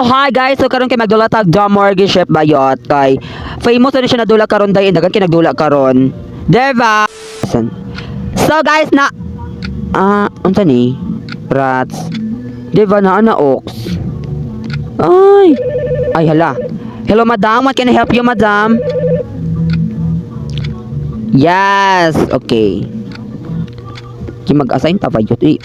So, hi guys! So, karon kay magdula tag The Morgue Ship bayot kay famous na siya nadula karon day, dagan kay nagdula karon. Diba? So guys, na ah, unsa ni? Rats. Diba na ana ox? Ay. Ay hala. Hello, madam, what can I help you, madam? Yes, okay. Ki mag-assign ta bayot eh.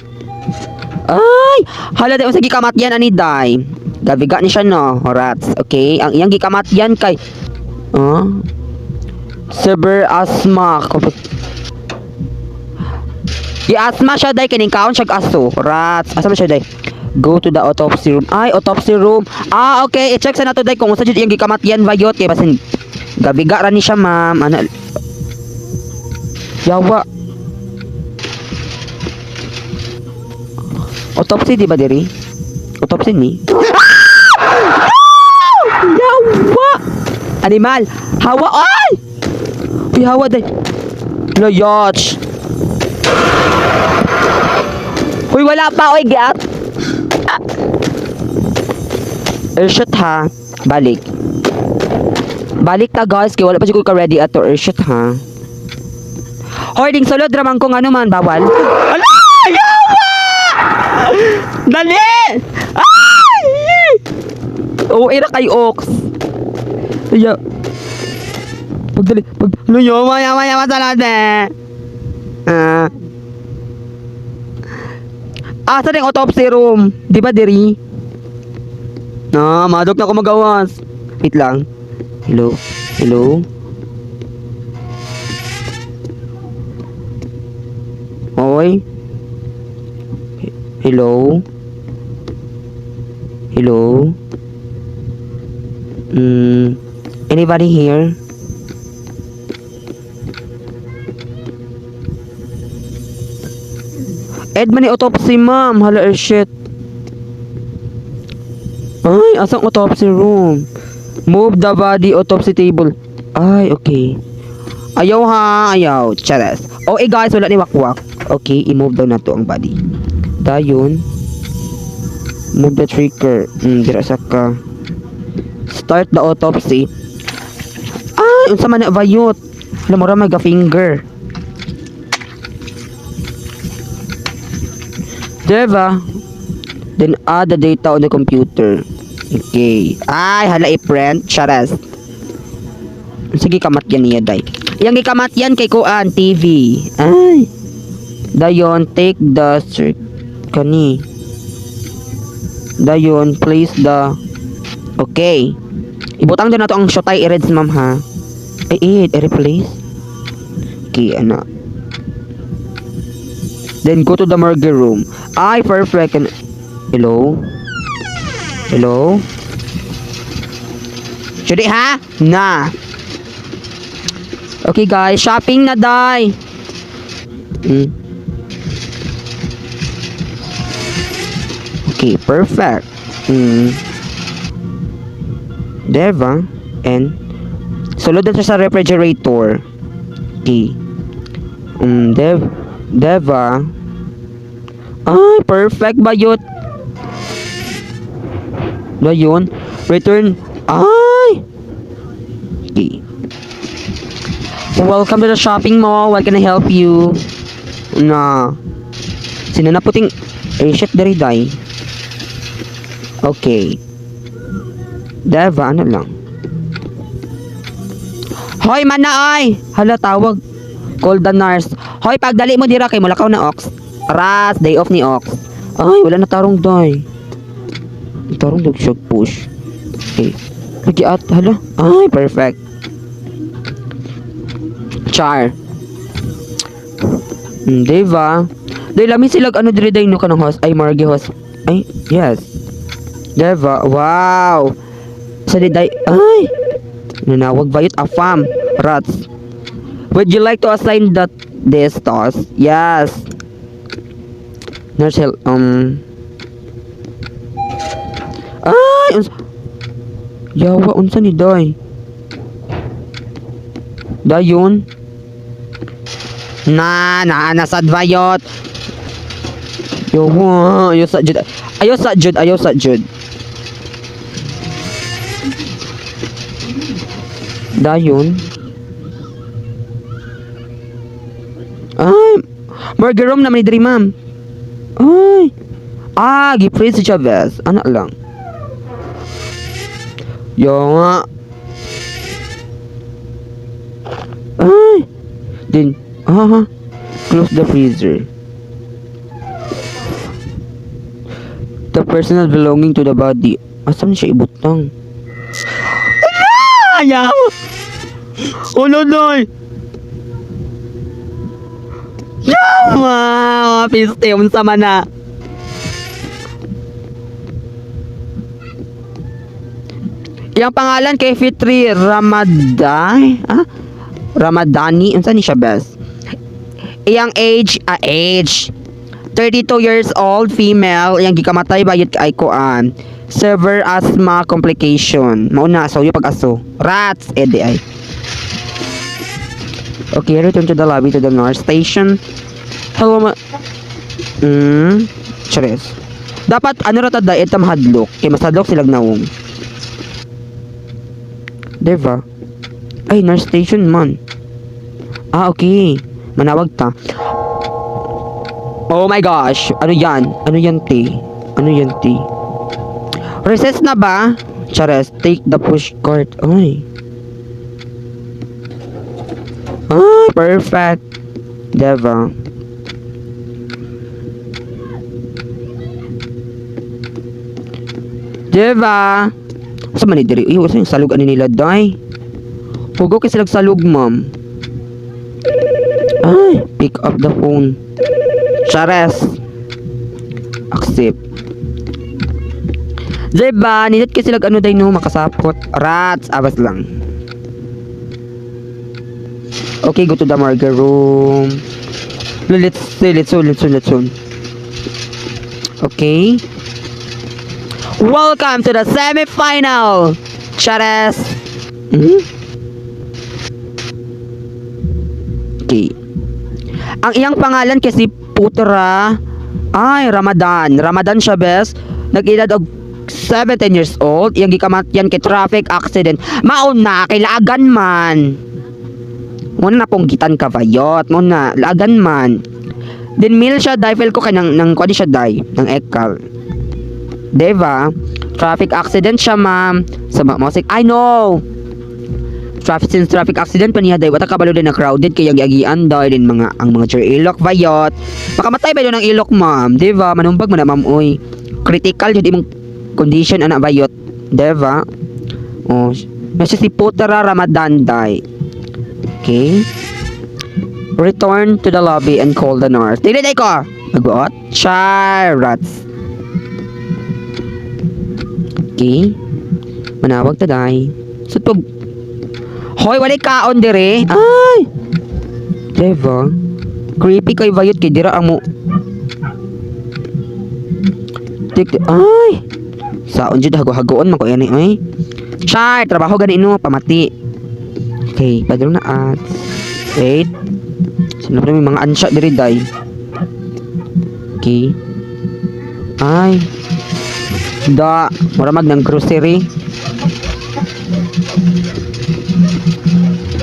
Ay, hala day, unsa gikamatyan ani day? Gabiga ni siya no, rats. Okay, ang iyang gikamatyan kay ah severe asthma. Gi-asthma siya day kining kaon siya aso. Rats. Asa man siya day? Go to the autopsy room. Ay, autopsy room. Ah, okay. I-check sa nato day kung unsa jud iyang gikamatyan bayot kay basin gabiga ra ni siya, ma'am. Ana. Yawa. Autopsy di ba diri? Autopsy ni? Yawa! Animal! Hawa! Ay! Uy, hawa day. Layach! Uy, wala pa! Uy, giat! Ah. Eh, shit ha. Balik. Balik ta guys, kay wala pa siguro ka ready ato. Eh, shit ha. Hoy, ding sulod raman ko nga man, bawal. Ala! Yawa! Dali! Ay! Oo, ira kay Ox. Iya. Pagdali, pag... Ano yun? Maya, maya, masalade. Ah. Asa ning autopsy room? Di ba diri? Na, madok na ako magawas. Wait lang. Hello? Hello? Hoy? Hello? Hello? Anybody here? Ed man ni autopsy, ma'am. Hala, eh, shit. Ay, asang autopsy room? Move the body autopsy table. Ay, okay. Ayaw ha, ayaw. Charas. Oh, eh guys, wala ni wakwak. Okay, i-move daw na to ang body. Dayon. Move the trigger. Dira sa ka. Start the autopsy. Ay, unsa man na bayot? Alam mo ra may finger. Diba? Then add the data on the computer. Okay. Ay, hala i-print. Charas. Sige, kamatyan niya, day. Yang gikamatyan kay kuan, TV. Ay. Dayon, take the kani. Dayon, place the. Okay. Ibutang din nato ang shotay i-reds, ma'am, ha. Ay, eh, i-replace. Okay, ana. Then go to the morgue room. Ay, perfect. Hello? Hello? Chudi ha? Na. Okay guys, shopping na day. Okay, perfect. Diba? And sulod na siya sa refrigerator. Okay. Deva. Ay, perfect bayot. Dayon. Return. Ay! Okay. Welcome to the shopping mall. What can I help you? Na. Sino na puting... Eh, shit, dari day. Okay. Deva, ano lang? Hoy, mana ay! Hala, tawag. Call the nurse. Hoy, pagdali mo dira kay mulakaw na ox. Ras, day off ni ox. Ay, wala na tarong day. Tarong dog siya push. Okay. Lagi at, hala. Ay, perfect. Char. Diba? Day, lami sila ano dire day no kanang host. Ay, Margie host. Ay, yes. Diba? Wow. Sa di day, ay. Nanawag bayot afam. Rats. Would you like to assign that this task? Yes. Nurse help. Ay, unsa Yawa, unsa ni Day? Dayon. Na, na, nasa bayot. Yawa, ayaw sa jud. Ayaw sa jud, ayaw sa jud. Dayon. Ay, morgue room naman ni diri, ma'am. Ay. Ah, gi-freeze si Chavez. Ano lang. Yo nga. Ay. Then, ah, close the freezer. The personal belonging to the body. Asa man siya ibutang? Ah! Ayaw! Ulo, doy! Yawa! Piste, unsa man na? Yang pangalan kay Fitri Ramadan, ah? Ramadani, unsa ni siya best? Iyang age, ah, age 32 years old, female, iyang gikamatay bayot kay kuan. Severe asthma complication. Mao na so pag aso. Rats edi ay. Okay, return to the lobby to the nurse station. Hello ma. Charis. Dapat ano ra ta dait ta mahadlok kay mas hadlok silag nawong. Diba? Ay, nurse station man. Ah, okay. Manawag ta. Oh my gosh. Ano yan? Ano yan, te? Ano yan, te? Recess na ba? Chares, take the push cart. Ay. Ay, perfect. Diba? Diba? Sa man ni diri? Uy, usa yung salug ani nila, day. Hugo kay silag salug, ma'am. Ay, pick up the phone. Chares. Accept. Diba? Nindot kay silag ano day no, makasapot. Rats, abas lang. Okay, go to the morgue room. Let's see, let's see, let's see, let's see. Okay. Welcome to the semi-final! Chares! Okay. Ang iyang pangalan kasi Putra ay Ramadan. Ramadan siya bes. Nag-edad og 17 years old. Iyang gikamatyan kay traffic accident. Mauna kay laagan man. Muna na pong gitan ka bayot. Muna laagan man. Then male siya dai feel ko kay nang nang kuan siya dai ng ekal. Diba? Traffic accident siya, ma'am. Sa mga I know. Traffic since traffic accident pa niya dai wala kabalo din na crowded kay agi-agian dai din mga ang mga chair ilok bayot. Makamatay ba ng ilok, ma'am? Diba? Manumbag man na, ma'am, oy. Critical jud imong condition ana bayot. Diba? Oh, nasa si Putra Ramadan dai. Okay. Return to the lobby and call the nurse. Dili day ko. Magbuot. Charats. Okay. Manawag ta day. So pag Hoy, walay kaon dire. Ay. Diba? Creepy kay bayot kay dira ang mo. Tik ay. Saon jud hago-hagoon man ko yani oy. Char, trabaho gani no, pamati. Okay, padulong na at wait. Sino pa may mga ansya diri day. Okay. Ay. Da, mura mag ng grocery.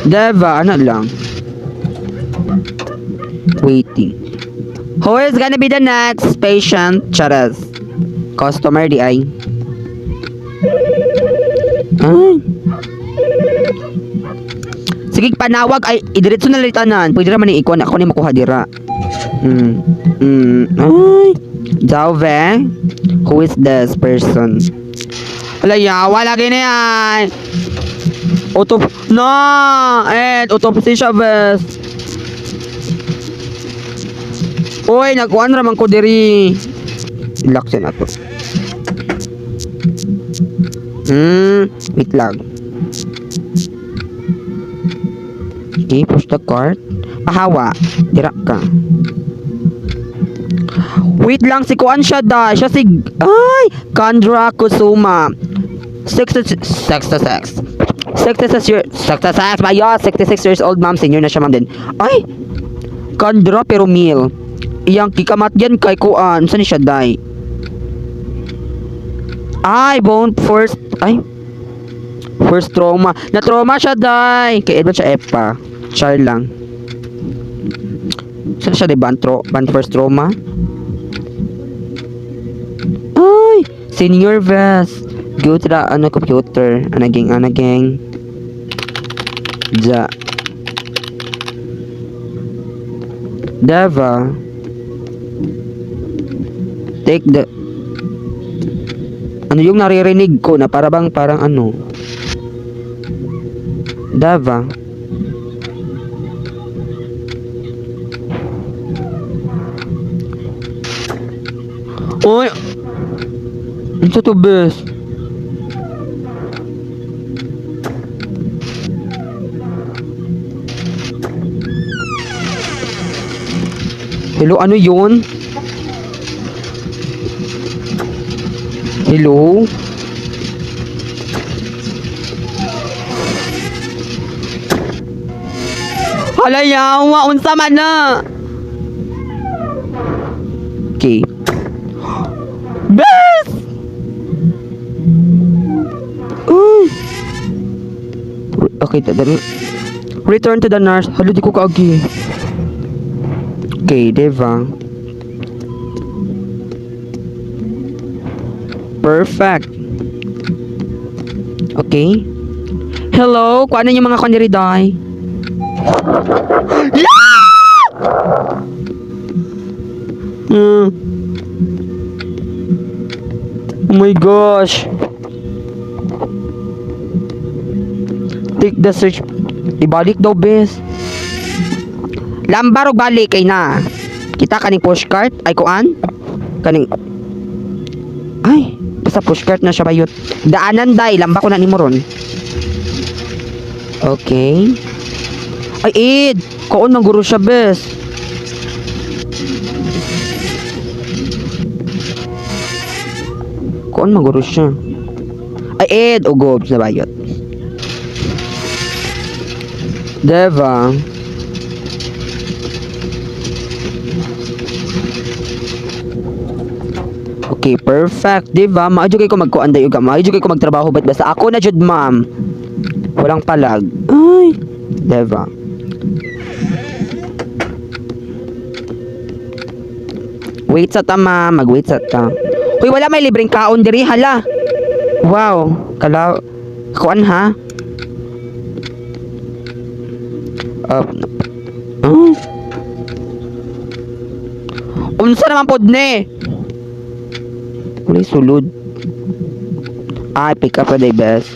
Diba, ano lang. Waiting. Who is gonna be the next patient? Charas. Customer di ay. Ay. Sige, panawag ay idiretso na lang tanan. Pwede ra man ni ikuan ako ni makuha dira. Ay. Jauve? Who is this person? Wala yawa lagi na yan. Utop no! Eh, autopsy siya, bes. Uy, nagkuan ra man ko diri. Lock siya na to. Wait lang. Okay, push the cart. Pahawa. Dira ka. Wait lang, si Kuan siya da. Siya si... Ay! Kandra Kusuma. 66... 66. 66 years... 66 ba yun? 66 years old, ma'am. Senior na siya, ma'am din. Ay! Kandra pero male. Iyang kikamatyan kay Kuan. Saan siya, day? Ay, bone first... Ay. First trauma. Na-trauma siya, day! Kay Edward siya, Epa. Char lang. Saan siya, di ba? Ban first trauma? Ay! Senior vest. Go to the, ano, computer. Anaging, anaging. Ja. Deva. Take the... Ano yung naririnig ko na para bang parang ano? Dava. Oy! Ano to, bes? Hello, ano yun? Hello? Hala yawa, unsa man na? Okay. Bes! Uy! Okay, dali. Return to the nurse. Hala, di ko kaagi. Okay, diba? Perfect. Okay. Hello, kuan yung mga kwan diri, day? Yeah! Oh my gosh. Take the search. Ibalik daw, bes. Lambar og balik kay na. Kita kaning pushcart ay kuan? Kaning. Ay, basta pushcart na siya bayot. Daanan day, lamba ko na nimo ron. Okay. Ay, Ed! Kuon man guro siya, bes. Kuon man guro siya. Ay, Ed! Ugob na bayot. Deva. Okay, perfect. Diba? Maadyo kay ko magkuan dayo ka. Maadyo kay ko magtrabaho but basta ako na jud, ma'am. Walang palag. Ay, diba? Wait sa ta, ma'am. Mag-wait sa ta. Uy, wala may libreng kaon diri, hala. Wow, kala kuan ha? Oh. Unsa naman pod ni? Kulay sulod. Ay, pick up the best.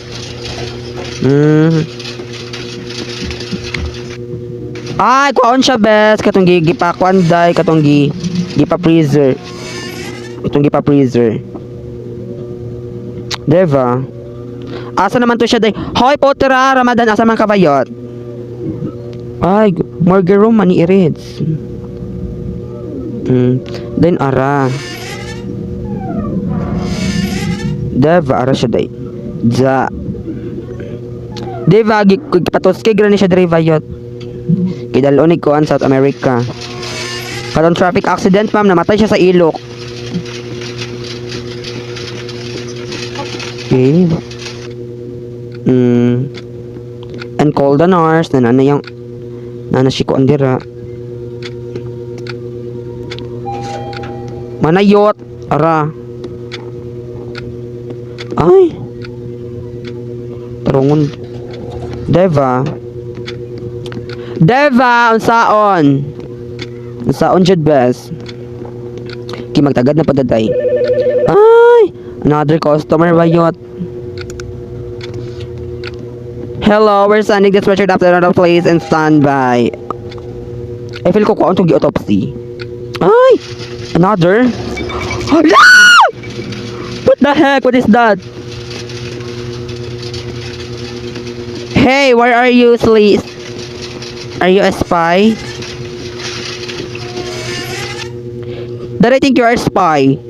Ay, kuan siya best. Katong gipa kuan day, katong gipa freezer. Itong gipa freezer. Deva. Asa naman to siya day? Hoy, Potter, Ramadan, asa man ka bayot? Ay, morgue room man ni Irids. Then ara. Deva, ara siya day. Ja. Deva, gipatuskig ra ni siya diri bayot. Kidalon ni kuan South America. Katong traffic accident, ma'am, namatay siya sa ilok. Okay. And call the nurse na nana yung nana si kuan dira. Manayot ara. Ay. Tarungon. Deva. Deva, unsaon? Unsaon jud bes? Ki magtagad na padaday. Ay, another customer bayot. Hello, we're sending this Richard up to another place and stand by. I feel ko kuan tong gi-autopsy. Ay, another. Hala! What the heck? What is that? Hey, where are you, Sleaze? Are you a spy? Did I think you are a spy?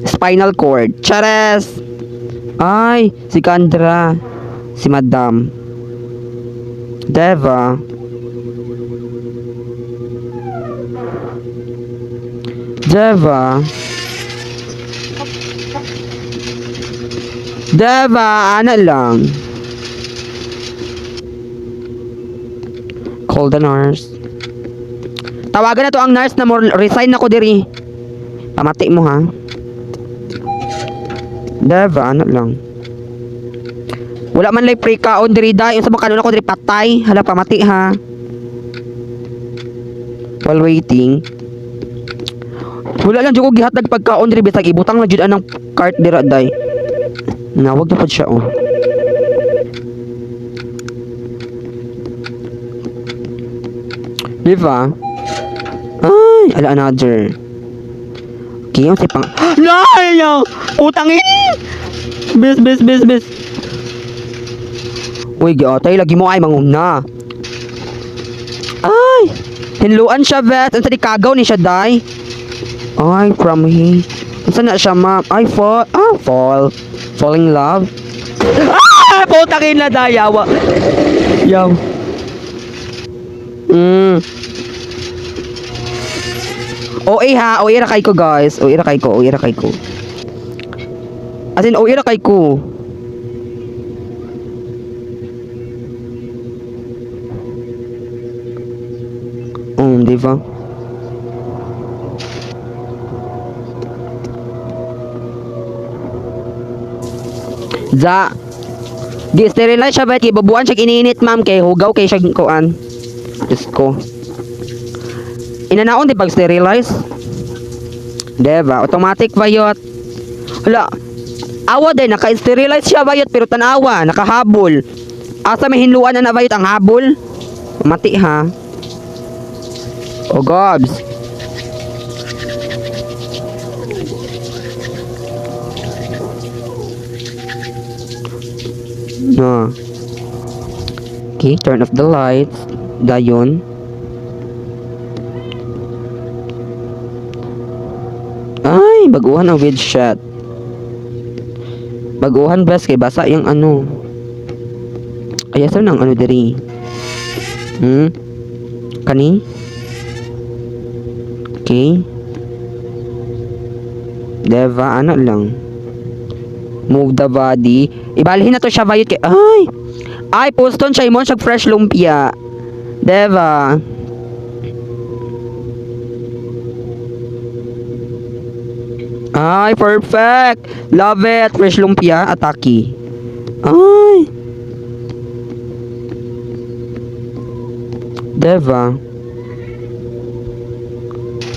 Spinal cord. Chares! Ay, si Kandra. Si Madam. Deva. Deva. Deva, ana lang. Call the nurse. Tawagan na to ang nurse na mo resign na ko diri. Pamati mo ha. Diba, ano lang. Wala man lay pre kaon diri dai. Unsa ba kanon ako diri patay. Hala, pamati ha. While waiting. Wala lang jud ko gihatag pagkaon diri bisag ibutang na jud anang cart dira day. Nawag na pod siya oh. Di ba? Ay, ala another. Okay, yung si pang... No! No! Utangin! Bis, bis, bis, bis. Uy, giatay, lagi mo ay manguna. Ay! Hinluan siya, vet. Unsa di kagaw ni siya, day? Ay, from he. Unsa na siya, ma'am? Ay, fall. Ah, fall. Fall in love. Ah! Putangin na, day. Yawa. Yaw. OA ha, OA ra kay ko guys. OA ra kay ko, OA ra kay ko. As in, OA ra kay ko. Di ba? Za. Di sterilize siya ba? Ibubuan siya ininit ma'am kay hugaw kay siya kuan. Diyos ko. Inanaon di pag sterilize? Diba? Automatic bayot. Hala. Awa din, naka-sterilize siya bayot pero tanawa, nakahabol. Asa may hinluan na na bayot ang habol? Mati ha. Oh gobs. No. Okay, turn off the lights. Dayon. Ay, baguhan ang with shot. Baguhan bes kay basa yung ano. Ay, asa nang ano diri? Kani? Okay. Deva, ano lang. Move the body. Ibalhin na to siya bayot kay ay. Ay, poston siya imon siya fresh lumpia. Deva. Ay, perfect. Love it. Fresh lumpia, ataki. Ay. Deva.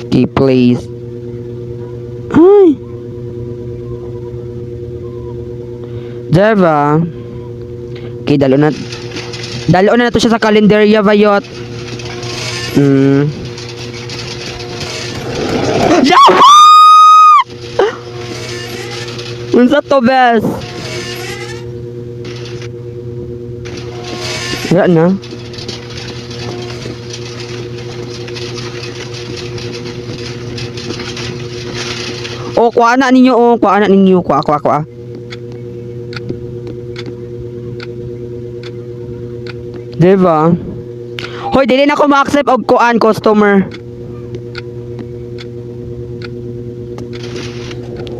Okay, please. Ay. Deva. Okay, dalo na. Dalo na to siya sa kalendarya, bayot. Yawa! Unsa to, bes? Wala na. Oh, kuha na ninyo, oh. Kuha na ninyo. Kuha, kuha, kuha. Diba? Hoy, dili na ko ma-accept og kuan customer.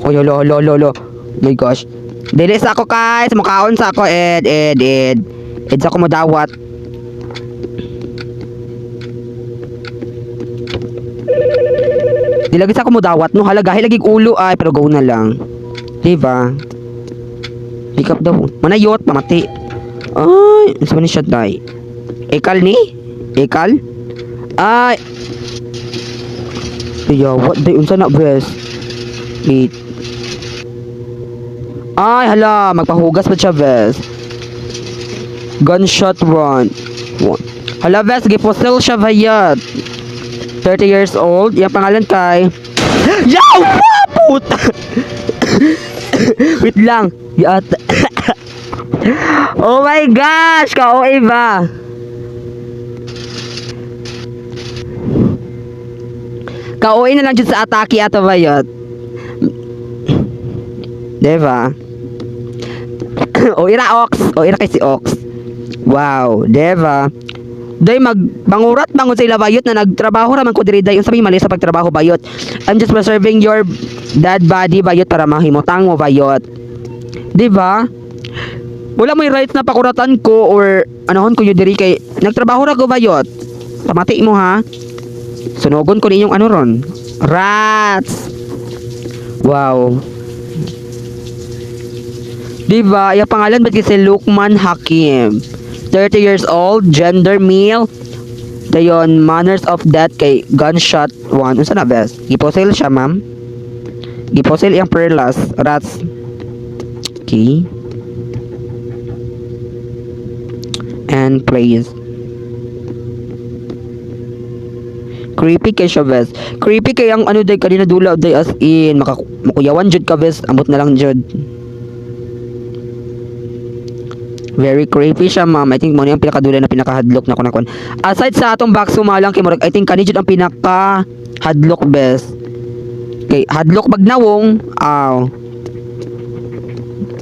Oy, olo, olo, olo, olo. Oh my gosh. Dili sa ako, guys. Mukaon sa ako, ed, ed, ed. Ed sa ako modawat. Di lagi sa ako modawat, no? Halagahi lagi ulo, ay, pero go na lang. Diba? Pick up daw. Manayot, pamati. Ay, unsa man ni siya, day? Ekal ni? Ekal? Ay! Yawa, day, unsa na, bes? Wait. Ay, hala, magpahugas pa siya, bes. Gunshot wound. Hala, bes, gipusil siya, bayat. 30 years old. Yung pangalan kay... Yawa! Puta! Wait lang. Yat. Oh my gosh! Ka-OA ba? Ka-OA na lang dyan sa atake ato ba yun? Diba? O ira ox. O ira kay si ox. Wow. Diba? Day magbangurat bangon sa ila bayot na nagtrabaho ra man ko diri day. Unsa may mali sa pagtrabaho bayot? I'm just preserving your dead body bayot para mahimutang mo bayot. Diba? Wala may rights na pakuratan ko or anohon ko yun diri kay nagtrabaho ra ko bayot. Pamati mo ha. Sunogon ko ninyong ano ron. Rats! Wow. Diba? Yung pangalan ba kasi Lukman Hakim. 30 years old, gender male. Dayon, manners of death kay gunshot 1. Unsa na best? Giposil siya, ma'am. Giposil iyang perlas. Rats. Okay. And please. Creepy kay siya, bes. Creepy kay ang ano day kanina dula day, as in maka makuyawan jud ka, bes. Amot na lang jud. Very creepy siya, ma'am. I think mo ni ang pinakadula na pinakahadlok na kuan. Aside sa atong box sumalang kay murag I think kani jud ang pinaka hadlok, bes. Kay hadlok magnawong. Aw.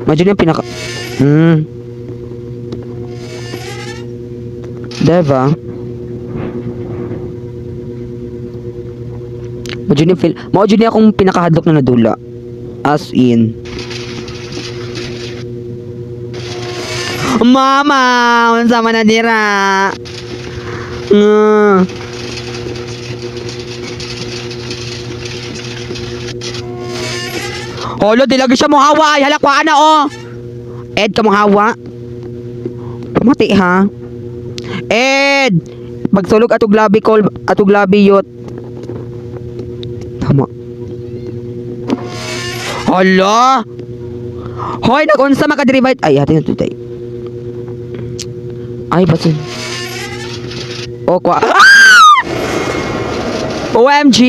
Medyo yung pinaka. Diba? Medyo ni feel, mao jud ni akong pinakahadlok na nadula. As in. Mama, unsa man na dira? Holo, di lagi siya mo hawa. Ay, halakwaan na oh. Ed, ka mo hawa. Pamati ha. Ed! Magsulog atog labi call, atog labi yot. Tama. Hala! Hoy, nag-unsa maka-derivate. Ay, hati na tutay. Ay, basin. O, kwa. Ah! OMG!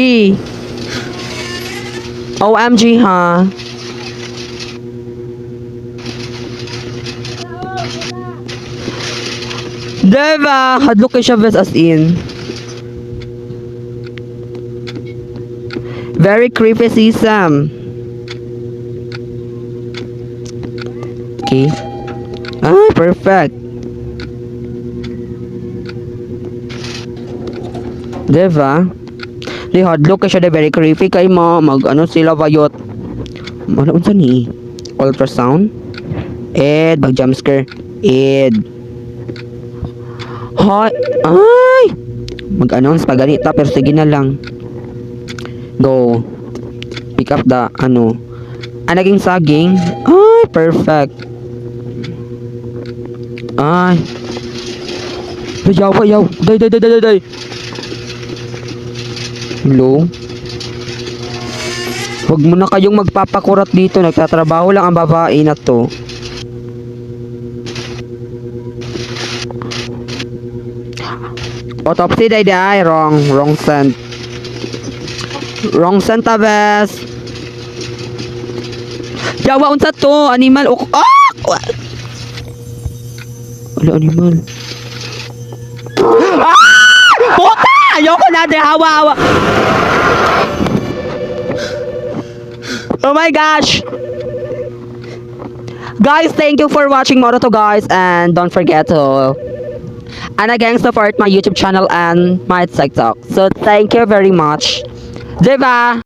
OMG, ha? Diba? Hadlok kay siya, bes, as in. Very creepy si Sam. Okay. Ah, perfect. Diba? Di hadlok kay siya, di very creepy kay mo mag ano sila bayot. Ano unsa ni? Ultrasound? Ed, mag jump scare. Ed. Hoy, ay! Mag-announce pa ganita pero sige na lang. Go. Pick up the ano. Ah, naging saging. Ay, perfect. Ay. Ay, yawa, yaw. Day, day, day, day, day. Hello? Huwag mo na kayong magpapakurat dito. Nagtatrabaho lang ang babae na to. Autopsy, day, day. Wrong. Wrong send. Wrong send, tabes. Yawa, unsa to? Animal. Ok. Ah! Wala, animal. Ah! Puta! Ayoko na, de. Hawa, hawa. Oh my gosh! Guys, thank you for watching Moro to, guys, and don't forget to and again support my YouTube channel and my TikTok. So thank you very much. Diba?